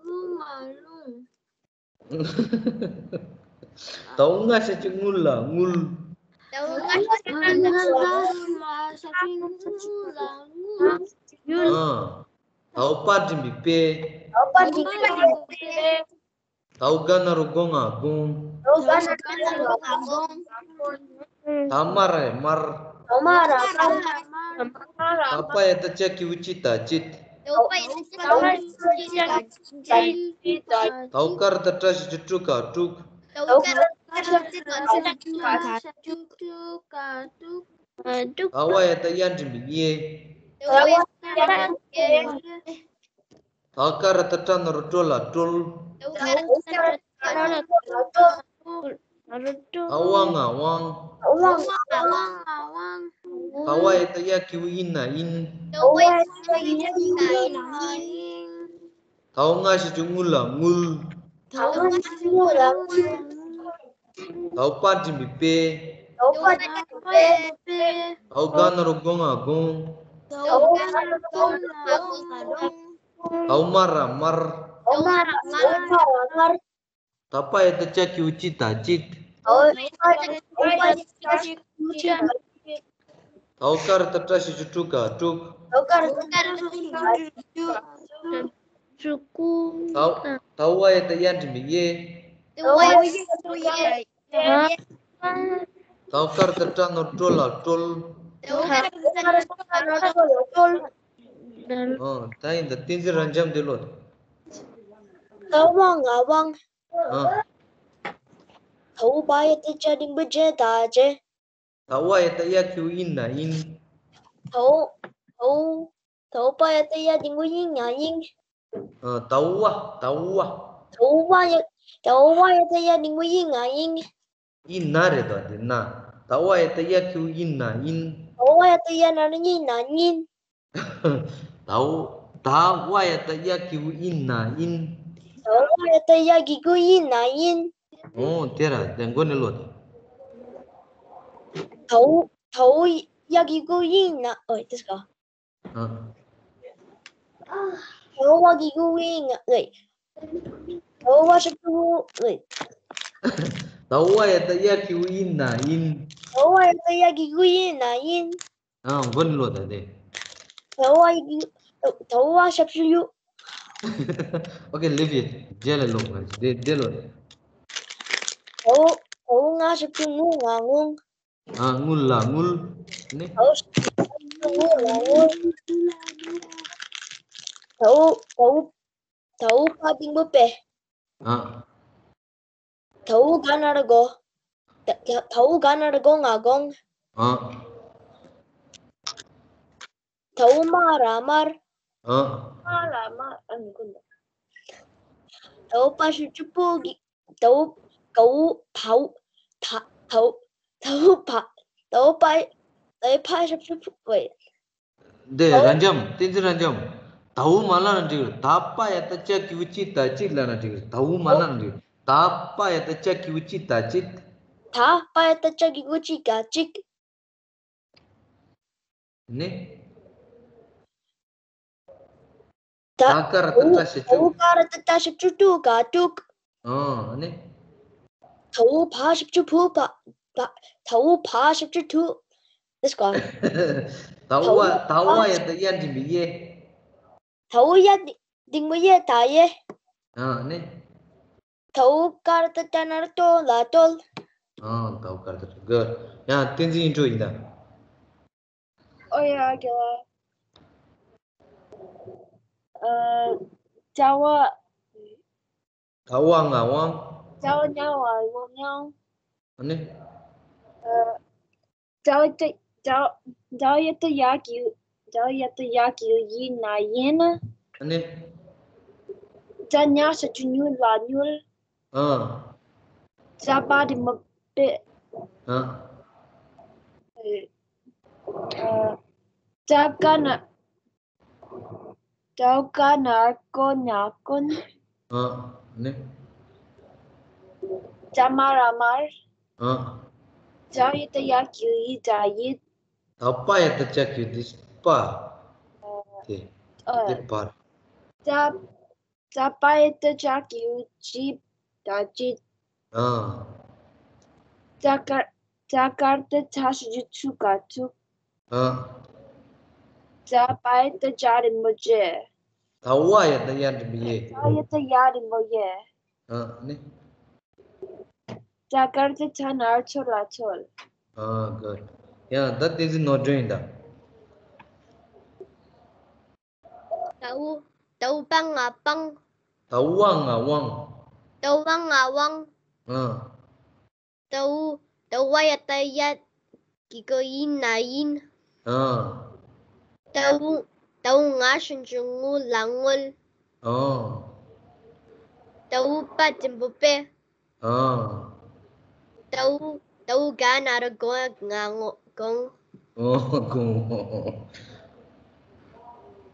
དངུལ་ལ་དངུལ། དའོ་ང་ཞབས་ཀྱུ་ངུ་ལ་དངུལ། དའོ་ང་ཞབས་ཀྱུ་ངུ་ལ་དངུལ། ཨ། དའོ་པ་འགྲེང་བུའི་པའི། དའོ་པ་འགྲེང་བུའི་པའི། དའོ་ག་ན་རོ་གོ་ང་དགོང་། དའོ་ག་ན་རོ་གོ་ང་དགོང་། དའོ་མ་ར་ཡ་མར། དའོ་མ་ར་མར། དའོ་པ་ཡ་བཏགས་པ་ཀྱ་གི་གུ་ཀྱི་ད་ཀྱིད། དའོ་པ་ཡ་བཏགས་པ་ཀྱ་གི་གུ་ཀྱི་ད་ཀྱིད། དའོ་ཀ་ར་བཏགས་པ་བཀྲ་ཞབས་ཀྱུ་བཀྲུ་ག་བཀྲུག། དའོ་ཀ་ར་བཏགས་པ་བཀྲ་ཞབས་ཀྱུ་བཀྲུ་ག་བཀྲུག། དའོ་བ་ཡ་བཏགས་པ་ཡ་འགྲེང་བུའི་ཡེ། དའོ་བ་ཡ་བཏགས་པ་ཡ་འགྲེང་བུའི་ཡེ། དའོ་ཀ་ར་བཏགས་པ་ཀྲ་ན་རོ་ཀྲོ་ལ་ཀྲོལ། དའོ་ཀ་ར་བཏགས་པ་ཀྲ་ན་རོ་ཀྲོ་ལ་ཀྲོལ། དའོ་བ་ང་དབང་། དའོ་བ་ང་དབང་། དའོ་བ་ཡ་བཏགས་པ་ཡ་གི་གུ་ཨི་ན་ཨིན། དའོ་བ་ཡ་བཏགས་པ་ཡ་གི་གུ་ཨི་ན་ཨིན། དའོ་ང་ཞབས་ཀྱུ་ངུ་ལ་དངུལ། དའོ་ང་ཞབས་ཀྱུ་ངུ་ལ་དངུལ། དའོ་པ་འགྲེང་བུའི་པའི། དའོ་པ་འགྲེང་བུའི་པའི། དའོ་ག་ན་རོ་གོ་ང་དགོང་། དའོ་ག་ན་རོ་གོ་ང་དགོང་། དའོ་མ་ར་མར། དའོ་མ་ར་མར། དའོ་པ་ཡ་བཏགས་པ་ཀྱ་གི་གུ་ཀྱི་ད་ཀྱིད། དའོ་པ་ཡ་བཏགས་པ་ཀྱ་གི་གུ་ཀྱི་ད་ཀྱིད། དའོ་ཀ་ར་བཏགས་པ་བཀྲ་ཞབས་ཀྱུ་བཀྲུ་ག་བཀྲུག། དའོ་ཀ་ར་བཏགས་པ་བཀྲ་ཞབས་ཀྱུ་བཀྲུ་ག་བཀྲུག། དའོ་དའོ་བ་ཡ་བཏགས་པ་ཡ་འགྲེང་བུའི་ཡེ། དའོ་བ་ཡ་བཏགས་པ་ཡ་འགྲེང་བུའི་ཡེ། དའོ་ཀ་ར་བཏགས་པ་ཀྲ་ན་རོ་ཀྲོ་ལ་ཀྲོལ། དའོ་ཀ་ར་བཏགས་པ་ཀྲ་ན་རོ་ཀྲོ་ལ་ཀྲོལ། ཨོ། ད་ཡིན་ད། བསྟན་འཛིན་རབ་འབྱམས་འདི་ཀློག་དང་། དའོ་བ་ང་དབང་། ཨ། དའོ་བ་ཡ་བཏགས་པ་བྱ་འགྲེང་བུ་བྱེད་ད་བྱེད། དའོ་བ་ཡ་བཏགས་པ་ཡ་གི་གུ་ཨི་ན་ཨིན། དའོ་དའོ་དའོ་པ་ཡ་བཏགས་པ་ཡ་འགྲེང་བུ་ཨིན་ན་ཨིན། ཨ། དའོ་བ། དའོ་བ། དའོ་བ་ཡ། དའོ་བ་ཡ་བཏགས་པ་ཡ་འགྲེང་བུ་ཨི་ན་ཨིན། ཨི་ན་རེད་དོ། འདི་ན། དའོ་བ་ཡ་བཏགས་པ་ཡ་གི་གུ་ཨི་ན་ཨིན། དའོ་བ་ཡ་བཏགས་པ་ཡ་ན་རོ་ཉི་ན་ཉིན། དའོ། དའོ་བ་ཡ་བཏགས་པ་ཡ་གི་གུ་ཨིན་ན་ཨིན། དའོ་བ་ཡ་བཏགས་པ་ཡ་གི་གུ་ཨིན་ན་ཨིན། ཨོ། དེ་ར་དེ་མགོ་ནས་ཀློག་དང་། དའོ། དའོ་ཡ་གི་གུ་ཨིན་ན། ཨོ། དེ་སྐོར། ཨ། དའོ་བ་གི་གུ་ཨིན་ན་ཨིན། དའོ་བ་ཞབས་ཀྱུ་ཨིན། དའོ་བ་ཡ་བཏགས་པ་ཡ་གི་གུ་ཨིན་ན་ཨིན། དའོ་བ་ཡ་བཏགས་པ་ཡ་གི་གུ་ཨིན་ན་ཨིན། ཨ། མགོ་ནས་ཀློག་དང་དེ། དའོ་བ་ཡ་གི་དའོ་བ་ཞབས་ཀྱུ་ཡུ། Okay, leave it. རྗེས་ལ་ཀློག་དང་། དེ་དེ་ཀློག་དང་། དའོ་དའོ་ང་ཞབས་ཀྱུ་ངུ་ང་ངུང་། ཨ། ངུ་ལ་དངུལ། ནི། དའོ་ཞབས་ཀྱུ་ངུ་ལ་དངུལ། དའོ་དའོ་དའོ་པ་འགྲེང་བུ་པའི། ཨ། དའོ་ག་ན་རོ་གོ། ད་ད་དའོ་ག་ན་རོ་གོ་ང་དགོང་། ཨ། དའོ་མ་ར་མར། ཨ། མ་ར་མར། ཨ། མི་དགོས་འདུག་དའོ་པ་ཞབས་ཀྱུ་པོ་གི། དའོ་དའོ་དའོ་ད་དའོ་དའོ་པ། དའོ་པ། དའོ་ཕ་ཞབས་ཀྱུ་ཕུ། ཝེ། འདི་རབ་འབྱམས། བསྟན་འཛིན་རབ་འབྱམས། དའོ་མ་ལབ་ན་འགྲིག་གི་རེད། དའོ་པ་ཡ་བཏགས་པ་ཀྱ་གི་གུ་ཀྱི་ད་ཀྱིད་ལབ་ན་འགྲིག་གི་རེད། དའོ་མ་ལབ་ན་འགྲིག་གི་རེད། དའོ་པ་ཡ་བཏགས་པ་ཀྱ་གི་གུ་ཀྱི་ད་ཀྱིད། དའོ་པ་ཡ་བཏགས་པ་ཀྱ་གི་གུ་ཀྱི་ད་ཀྱིད། ནི། ད་དའོ་ཀ་ར་བཏགས་པ་བཀྲ་ཞབས་ཀྱུ། དའོ་ཀ་ར་བཏགས་པ་བཀྲ་ཞབས་ཀྱུ་བཀྲུ་ག་བཀྲུག། ཨ། ནི། དའོ་ཕ་ཞབས་ཀྱུ་ཕུ་བ། བ། དའོ་ཕ་ཞབས་ཀྱུ་ཐུ། དེ་སྐོར། དའོ་བ། དའོ་བ་ཡ་བཏགས་པ་ཡ་འགྲེང་བུའི་ཡེ། དའོ་ཡ་འགྲེང་བུའི་ཡེ་ད་ཡེ། ཨ། ནི། དའོ་ཀ་ར་བཏགས་པ་ཀྲ་ན་རོ་ཀྲོ་ལ་ཀྲོལ། ཨ། དའོ་ཀ་ར་བཏགས་པ། གུཌ། ཡང་བསྟན་འཛིན་ཡིད་འཕྲོག་ཡིན་ད། ཨོ་ཡ། རྒྱལ་བ། ཨ། དའོ་བ། དའོ་བ་ང་དབང་། དའོ་བ་ང་དབང་། ཨ་ནི། ཨ། དའོ་ཏ་དའོ་དའོ་ཡ་བཏགས་པ་ཡ་གི་གུ། དའོ་ཡ་བཏགས་པ་ཡ་གི་གུ་ཡིན་ན་ཡིན། ཨ་ནི། ཏ་ཉ་ཞབས་ཀྱུ་ཉུ་ལ་ཉུལ། ཨ། ཏ་པ་འགྲེང་བུ་པའི། ཨ། ཨ། ཏའོ་ཀ་ན། དའོ་ཀ་ན་རོ་ཀོ་ཉ་ཀོན། ཨ། ནི། ཏ་མ་ར་མར། ཨ། དའོ་ཡ་བཏགས་པ་ཡ་གི་གུ་ཡི་ད་ཡིད། ད་པ་ཡ་ཏ་ཅ་གི་འདི་པ། དེ། ཨ། དེ་པར། ད་ད་པ་ཡ་ཏ་ཅ་གི་ཅི་ད་ཅི། ཨ། ད་ཀར་ད་ཀར་ཏ་ཚ་ཞབས་ཀྱུ་ཚུ་ག་ཚུགས། ཨ། ད་པ་ཡ་ཏ་ཇ་རིང་མོ་ཇེ། ད་ཝ་ཡ་ཏ་ཡ་འགྲེང་བུ་ཡེ། ད་ཡ་ཏ་ཡ་རིང་མོ་ཡེ། ཨ་ནི། ད་ཀར་ཏ་ཚ་ན་རོ་ཚོ་ལ་ཚོལ། ཨ་གུཌ། ཡ་ད་བསྟན་འཛིན་ནོར་སྒྲོན་ཡིན་ད། ད་འུ་ད་འུ་པ་ང་པང་། ད་ཝ་ང་ཝང་། ད་ཝ་ང་ཝང་། ཨ། ད་འུ་ད་འུ་ཝ་ཡ་ཏ་ཡ་གི་གུ་ཡི་ན་ཡིན། ཨ། ད་འུ་ད་འུ་ང་ཞབས་ཀྱུ་ངུ་ལ་ངུལ། ཨ། ད་འུ་པ་འགྲེང་བུ་པེ། ཨ། ད་འུ་ད་འུ་ག་ན་རོ་གོ་ང་ངོ་གོང་། ཨོ་གོང་།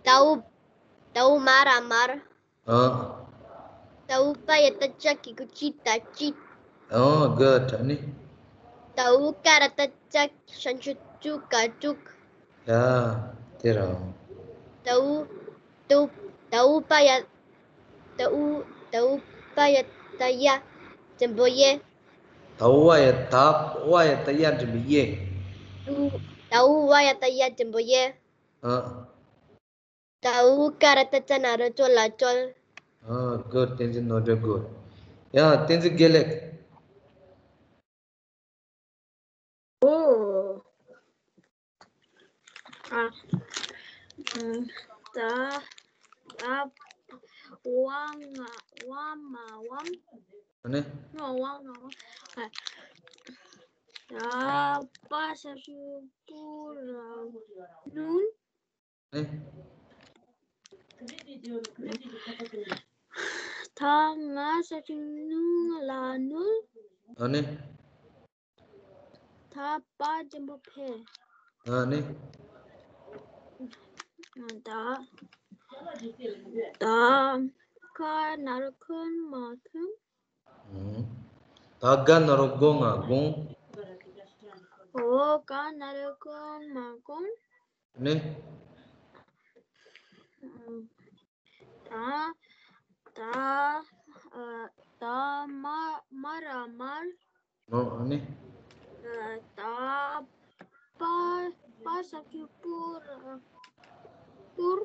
ད་འུ་ད་འུ་མ་ར་མར། ཨ། ད་འུ་པ་ཡ་ཏ་ཅ་གི་གུ་ཅི་ད་ཅི། ཨོ་གུཌ། ཨ་ནི། ད་འུ་ཀ་ར་ཏ་ཅ་ཞབས་ཀྱུ་ཀྲུ་ག་ཀྲུག། ཡ། དེ་རང་། ད་འུ་ད་འུ་ད་འུ་པ་ཡ་ད་འུ་ད་འུ་པ་ཡ་ཏ་ཡ་འགྲེང་བུ་ཡེ། ད་ཝ་ཡ་ད་ཝ་ཡ་ཏ་ཡ་འགྲེང་བུ་ཡེ། ད་འུ་ད་འུ་ཝ་ཡ་ཏ་ཡ་འགྲེང་བུ་ཡེ། ཨ། ད་འུ་ཀ་ར་ཏ་ཙ་ན་རོ་ཙོ་ལ་ཙོལ། ཨ་གུཌ། བསྟན་འཛིན་ནོར་སྒྲོན་གུཌ། ཡ་བསྟན་འཛིན་དགེ་ལེགས། ཨོ། ཨ། ཨ། ད། ད། ཝ་ང་ཝ་མ་ཝམ། ཨ་ནི། ང་ཝ་ང་ཝམ། ཨ། ད་པ་ཞབས་ཀྱུ་པུ་ར་ནུན། ཨ་ནི། ད་ང་ཞབས་ཀྱུ་ནུ་ལ་ནུལ། ཨ་ནི། ད་པ་འགྲེང་བུ་པེ། ཨ་ནི། ད། ད་ཀ་ན་རོ་ཀུན་མ་ཀུན། ཨུམ། ད་ག་ན་རོ་གོ་ང་གོང་། འོ་ག་ན་རོ་གོང་མ་གོང་། ཨ་ནི། ཨུམ། ད། ད། ཨ། ད་མ་མ་ར་མར། ཨོ་ཨ་ནི། ཨ། ད་པ་པ་ཞབས་ཀྱུ་པུ་ར་པུར།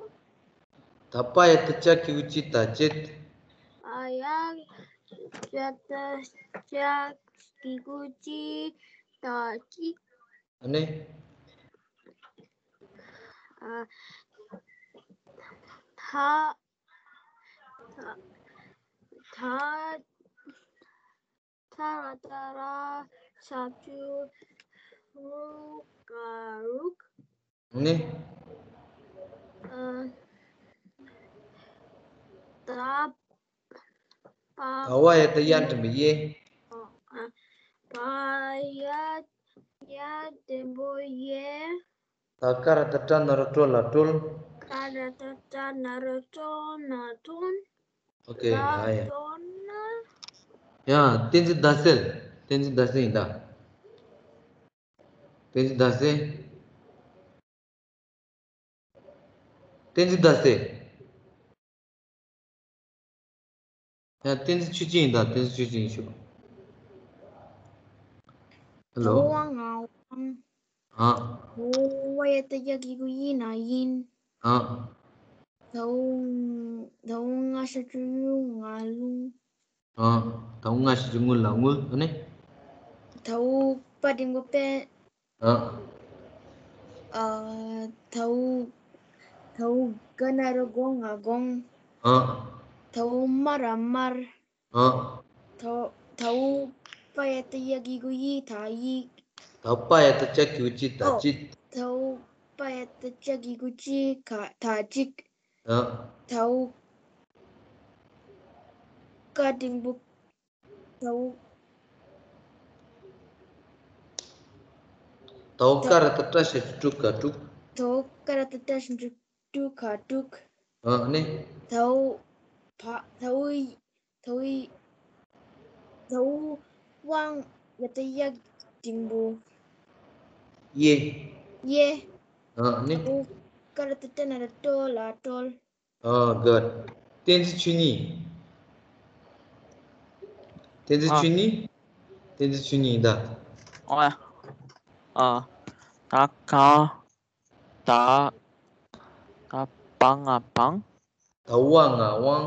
ད་པ་ཡ་ཏ་ཅ་གི་གུ་ཅི་ད་ཅིད། ཨ་ཡ་ཡ་ཏ་ཅ་གི་གུ་ཅི་ད་ཅིད། ཨ་ནི། ཨ། ད། ད། ད། ད་ར་ཏ་ར་ཞབས་ཀྱུ་རུ་ག་རུག། ཨ་ནི། ཨ། ད། པ། ད་ཝ་ཡ་ཏ་ཡ་འགྲེང་བུ་ཡེ། ཨ། པ་ཡ་ཡ་འགྲེང་བུ་ཡེ། ད་ཀ་ར་ཏ་ཀྲ་ན་རོ་ཀྲོ་ལ་ཀྲོལ། ཀ་ར་ཏ་ཀྲ་ན་རོ་ཀྲོ་ན་ཀྲོན། ཨོ་ཀེ། ཡ་ཡ། ཡ་བསྟན་འཛིན་ཟླ་གསལ། བསྟན་འཛིན་ཟླ་གསལ་ཡིན་ད། བསྟན་འཛིན་ཟླ་གསལ། བསྟན་འཛིན་ཟླ་གསལ། ཡ་བསྟན་འཛིན་ཆོས་སྐྱིད་ཡིན་ད། བསྟན་འཛིན་ཆོས་སྐྱིད་ཡིན་ཤོག། ཧེ་ལོ། ད་འུ་ང་ཝང་། ཨ། ད་འུ་ཝ་ཡ་ཏ་ཡ་གི་གུ་ཡི་ན་ཡིན། ཨ། ད་འུ་ད་འུ་ང་ཞབས་ཀྱུ་ཡུ་ང་ལུང་། ཨ། ད་འུ་ང་ཞབས་ཀྱུ་ངུ་ལ་ངུལ། ཨ་ནི། ད་འུ་པ་འགྲེང་བུ་པེ། ཨ། ཨ། ད་འུ་ད་འུ་ག་ན་རོ་གོ་ང་གོང་། ཨ། ད་འུ་མ་ར་མར། ཨ། ད་ད་འུ་པ་ཡ་ཏ་ཡ་གི་གུ་ཡི་ད་ཡིག། ད་པ་ཡ་ཏ་ཅ་གི་གུ་ཅི་ད་ཨོ། ཅིད། ད་འུ་པ་ཡ་ཏ་ཅ་གི་གུ་ཅི་ག་ད་ཅིག། ཨ། ད་འུ་ཀ་འགྲེང་བུ། ད་འུ། ད་འུ་ཀ་ར་ཏ་ཏྲ་ཞབས་ཀྱུ་ཀྲུ་ག་ཀྲུག། ད་འུ་ཀ་ར་ཏ་ཏྲ་ཞབས་ཀྱུ་ཀྲུ་ག་ཀྲུག། ཨ་ནི། ད་འུ་བ་ད་འུ་ཡི་ད་འུ་ཡི་ད་འུ་ཝང་ཡ་ཏ་ཡ་འགྲེང་བུ་ཡེ། ཡེ། ཨ་ནི། ཨུ། ཀ་ར་བཏགས་ཏ་ན་རོ་ཏོ་ལ་ཏོལ། ཨ་ག་བསྟན་འཛིན་ཆོས་ཉིད། བསྟན་འཛིན་ཨ། ཆོས་ཉིད། བསྟན་འཛིན་ཆོས་ཉིད་ད། ཨ། ཨ། ད་ག་ད། ད་བ་ང་བང་། ད་བ་ང་དབང་།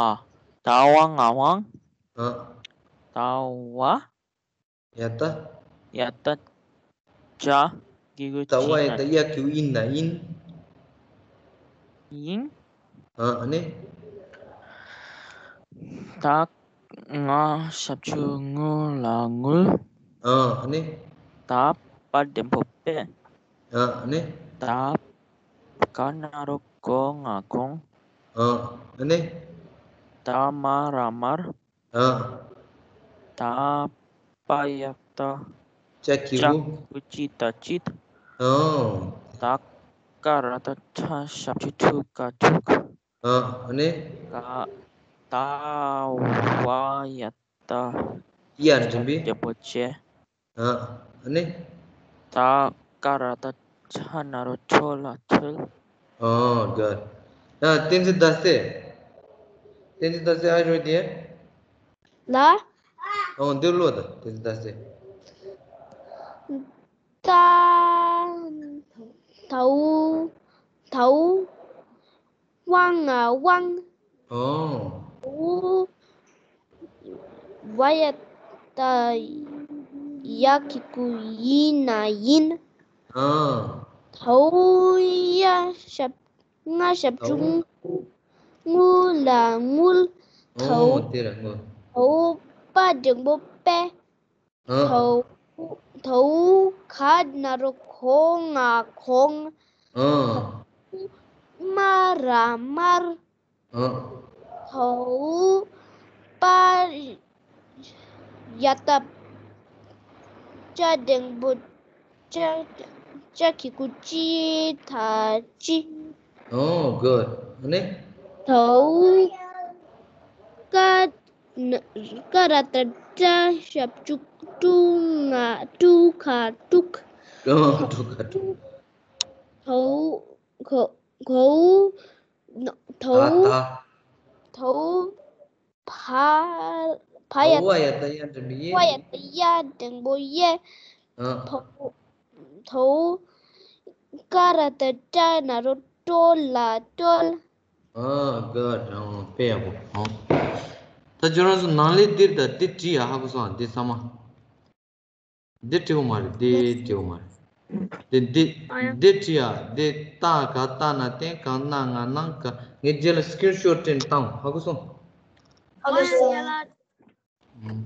ཨ། ད་བ་ང་དབང་། ཨ། ད་བ། ཡ་ད། ཡ་ད། ཅ། གི་གུ་ད་བ་ཅི་ཡ་ན་ད་ཡ་གི་གུ་ཨིན་ན་ཨིན། ཨིན། ཨ་ཨ་ནི། ད་ང་ཞབས་ཀྱུ་ངུ་ལ་ངུལ། ཨ་ཨ་ནི། ད་པ་འགྲེང་བུ་པེ། ཨ་ཨ་ནི། ད་ག་ན་རོ་གོ་ང་གོང་། ཨ་ཨ་ནི། ད་མ་ར་མར། ཨ། ད་པ་ཡ་ད། ཅ་གི་ཅ་གུ། གུ་ཅི་ད་ཅིད། ཨ། ད་ཀ་ར་བཏགས་ཁྲ་ཞབས་ཀྱུ་ཁྲུ་ཀ་ཁྲུག། ཨ་ཨ་ནི། ག་ད་བ་ཡ་ད། ཡ་འགྲེང་བུ། འགྲེང་བུ་ཅེ། ཨ་ཨ་ནི། ད་ཀ་ར་བཏགས་ཁྲ་ན་རོ་ཁྲོ་ལ་ཁྲོལ། ཨ་ག་ད་བསྟན་འཛིན་ཟླ་ཟེར། བསྟན་འཛིན་ཟླ་ཟེར་ཨ་རོ་དེ། ལ། ཨོ་འདི་ལོ་ད་བསྟན་འཛིན་ཟླ་ཟེར། ད། དའུ། དའུ། དབང་ང་དབང་། ཨོ། དའུ། བ་ཡ་ད། ཡ་གི་གུ་ཡི་ན་ཡིན། ཨ། དའུ་ཡ་ཞབས། ང་ཞབས་ཀྱུ་དའུ། ངུ་ལ་ངུལ། དའུ། ཨོ་དེ་ར་ངུ། དའུ་པ་འགྲེང་བུ་པེ། ཨ། དའུ། དའུ་ག་ན་རོ་གོ་ང་གོང་། ཨ། མ་ར་མར། ཨ། དའུ་པ་ཡ་ད། ཅ་འགྲེང་བུ་ཅ། ཅ་གི་གུ་ཅི་ད་ཅི། ཨོ་གུཌ། ཨ་ནི། དའུ་ཀ་ན་ཀ་ར་བཏགས་ཀྲ་ཞབས་ཀྱུ་ཀྲུ་ང་ཀྲུ་ག་ཀྲུག། ཨོ་ཀྲུ་ག་ཀྲུག། དའུ་ག་གའུ་ད་དའུ་ད། དའུ་བ་བ་ཡ། བ་ཡ་ད་ཡ་འགྲེང་བུ་ཡེ། བ་ཡ་ད་ཡ་འགྲེང་བུ་ཡེ། ཨ། དའུ་དའུ་ཀ་ར་བཏགས་ཀྲ་ན་རོ་ཀྲོ་ལ་ཀྲོལ། ཨ་གུཌ། ཨོ་དཔེ་ཡག་པོ། ཨོ། ད་ཁྱོད་རང་ཚོ་ནང་ལས་འདིར་ད་འདི་བྲིས་ཡ་ཧ་གོ་སོང་ཨ། འདི་ཚང་མ། འདི་བྲིས་པ་མ་རེད། འདི་བྲིས་པ་མ་རེད། འདི་འདི་ཨ་ཡ། འདི་བྲིས་ཡ། འདི་ཏ་ག་ཏ་ན་ཏན་ག་ན་ང་ནང་ག་ངའི་རྗེས་ལ་སི་ཀི་རིན་ཤོ་ཊི་བྲིས་བཏང་། ཧ་གོ་སོང་། ཨ་ཡ་ལ། ཨུམ།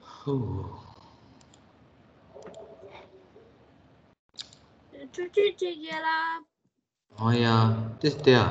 ཧུ། ཆུ་ཆུ་ཆེ་གེ་ལ། ཨ་ཡ། དེ་སྟེ་ཡ།